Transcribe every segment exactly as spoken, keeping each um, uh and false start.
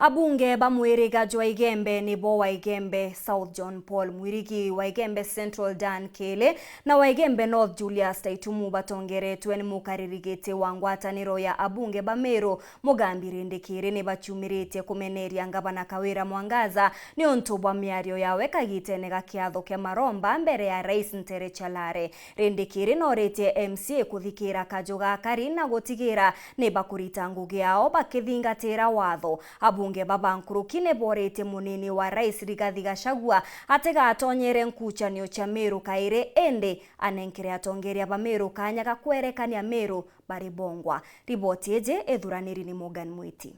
Abunge ba mwiriga jwa Igembe nibo wa Igembe South John Paul Mwirigi, wa Igembe Central Dan Kele na wa Igembe North Julius Taitumu batongeretwe ni mukaririgiti wa ngwataniro ya abunge ba Meru Mugambi Rindikiri ni bachumiritie kumeneria ngavana Kawira Mwangaza niuntu bwa miario yawe kagitene ga kiatho kia maromba mbere ya Rais Ntere Chalare. Rindikiri noritie M C A kuthikira kaju gakari na gutigira ni bakurita ngugi yao bakithingatira watho. Abunge baba nkuruki ni boritie munini wa Rais Rigathi Gachagua atigatonyere nkuchanio cia Meru kairi, indi anenkere atongeria ba Meru kanya ga kwerekania Meru bari bongwa. Riboti iji ithuraniri ni Morgan Mwiti.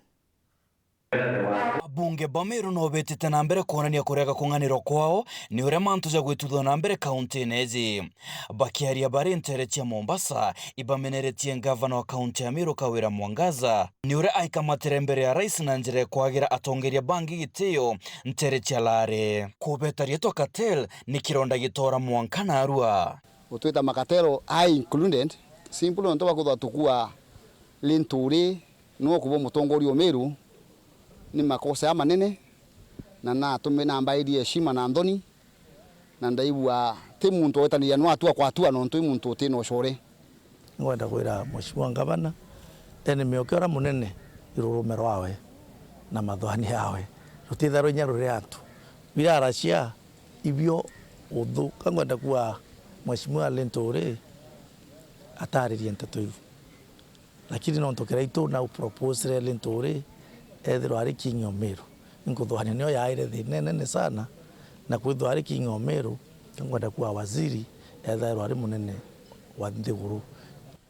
Abunge ba Meru no betite na mbere kwonania kurega kung'anirwa kwao ni uria mantu ja gwituthwa na mbere kauntine iji. Bakiaria bari ntere cia Mombasa, ibameneretie ngavana wa kaunti ya Meru Kawira Mwangaza ni uria aikamatire mbere ya rais na njira ya kwagira atongeria bangi gitio ntere cia Lare. Kubeta rietwa cartel ni kironda gitora mwanka narua. Gutwita makatero a included, simply nontu bwa kwithirwa tukua Linturi niwe ukuba mutongoria o Meru, ni makosa jamanene, na natume na mbairie heshima na nthoni, na ndaigua ti muntu wetaniria no atua kwa atua nontu i muntu utina ucore. Ngwenda kwira Mheshimiwa Ngavana, ene mioke uria munene irurume rwawe na mathwani yawe, rutitharwe inya ruri antu biraracia ibio uthu. Ka ngwenda kuga Mheshimiwa Linturi ataririe nteto iu. Lakini nontu Kiraitu na uproposire Linturi ethirwa ari king o Meru, inkuthwania nio yaire thina inene sana, na kwithirwa ari king o Meru, ngwenda kuga waziri ethairwa ari munene wa nthiguru.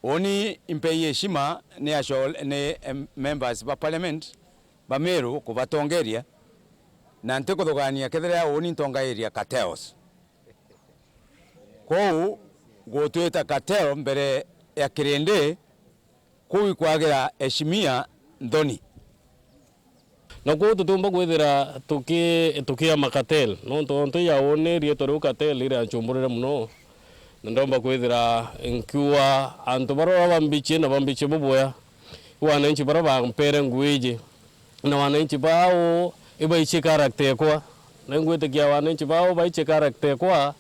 Uni impei heshima ni acio-, ni, em, members ba parliament ba Meru kubatongeria, na ntikuthugania kethira uni ntongairia cartels. Kwou gutwita cartel mbere ya kirindi, kuu ikwagira heshimia nthoni. Na kwou tutiumba kwithira tuki-, tukia makatel, nontu ontu ya uni rietwa riu cartel riria nchumburire mono, na ndomba kwithira nkiuga antu baria bambichie na bambichie bubwea, wananchi baria bampere ngugi iji, na wananchi bao ibaichie character ekwa. Na ingwitikia wananchi bao baichie character ekwa,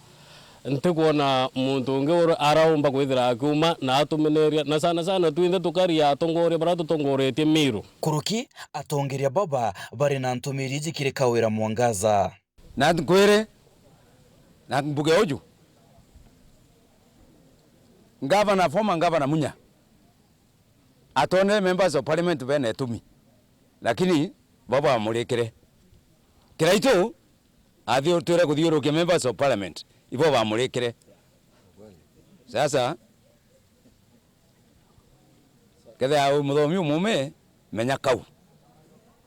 ntikwona muntu ungi ura-, araumba kwithira akiuma na atumeneria, na sana sana twinthe tukaria atongoria baria tutongoretie Meru. Kuruki, atongeria baba bari na ntumiri iji kiri Kawira Mwangaza. Na nkwire, na mbuge uju, Ngavana, former Ngavana Munya, atonere members of parliament bena itumi, lakini bo bamurikire. Kiraitu athi utwire kuthiurukia members of parliament, ibo bamurikire. Sasa, kethira wi muthomi umume, menya kau.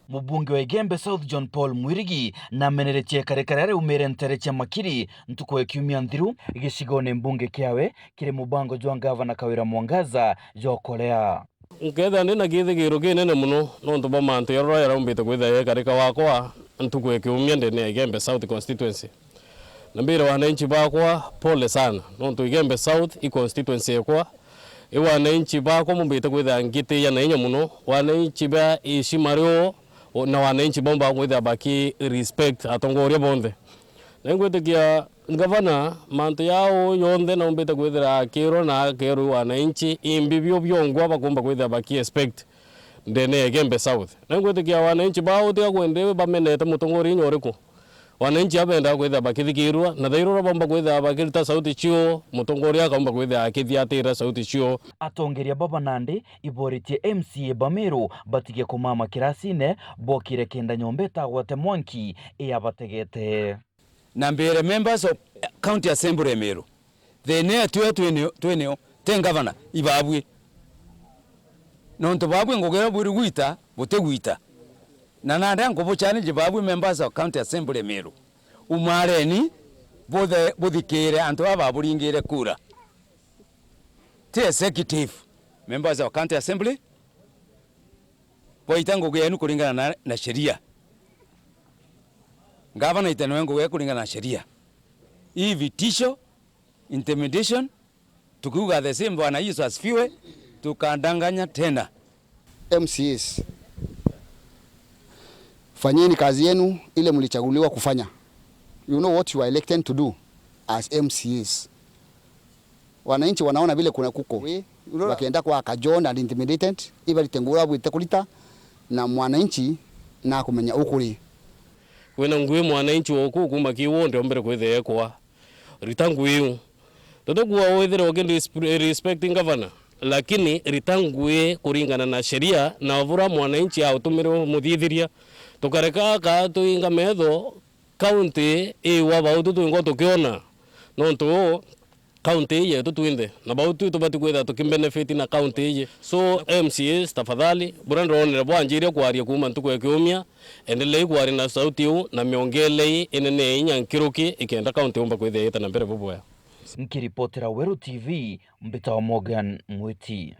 Mubunge wa Igembe South John Paul Mwirigi nameneretie ekari karia riaumire ntere cia Makiri ntuku ya kiumia nthiru gicigone mbunge kiawe kiri mubango jwa ngavana Kawira Mwangaza jwa ukorea. Nkethira ndi na githigiro kinene mono nontu bwa mantu jaria jaraumbite kwithira jekarika wakwa ntuku ya kiumia ndene ya Igembe South Constituency. Na mbire wananchi bakwa, pole sana, nontu Igembe South i constituency ekwa. I wananchi bakwa mumbite kwithira ngitiia na inya mono, wananchi ba ishima rio, o, na wananchi baumba kwithira baki respect atongoria bonthe. Na ingwitikia ngavana, mantu yao yonthe naumbite kwithira akirwa na akerwa i wananchi, imbi bio biongwa bakumba kwithira baki expect ndene ya Igembe South. Na ingwitikia wananchi bao tiga kwende bamenete mutongoria inya uriku. Wananchi abendaga kwithira bakithikirua, na thaira uria baumba kwithira bakirita sauti cio, mutongoria akaumba kwithira akithiatira sauti cio. Atongeria baba nandi iboritie M C A ba Meru batige kumama kirasine, bokire kenda nyomba itagwate mwanki iyabategete. Na mbere members of County Assembly Meru, thina yetu ya twinio, twinio, ti ngavana, ibabui. Nontu babui ngugi iria bwiri gwita, butigwita. Na nandi nkubu challenge babui members of County Assembly Meru. Umareni, buthe-, buthikire antu aba baburingire kura. Ti executive, members of County Assembly, bwaita ngugi yenu kuringana na, na sheria. Ngavana aite nawe ngugi yake kuringana na sheria. Hii vitisho, intimidation, tukiuga the same, Bwana Yesu asifiwe, tukadanganya tena. M C As. Fanyeni kazi yenu ile mlichaguliwa kufanya. You know what you are elected to do as M C As. Wananchi wanaona vile kuna kuko. Bakenda kwa kajo na intimidated, ibarite ngugi bwite kurita, na mwananchi nakumenya ukuri. Kwina ngui mwananchi wa uku kuma ki wonde ombere kwithia ekwa. Rita ngui iu. Tutikuuga withire uki dis-, respecting governor, lakini rita ngui kuringana na sheria na bura mwananchi autumirwe muthithiria. Tukareka aka tuinga metho, county ii wa bau tu twingwa tukiona, nontu county ii yetu twinthe, na bau tu tubati kwithira tukibenefit na county ii. So, M C As, tafadhali, buria ndironire bwanjirie kwaria kuuma ntuku ya kiumia, endelei kwaria na sauti iu, na miongelei inene ya inya nkiruki, ikenda county yumba kwithia iita na mbere bubwega. Nkiripotera Weru T V, mbitagwa Morgan Mwiti.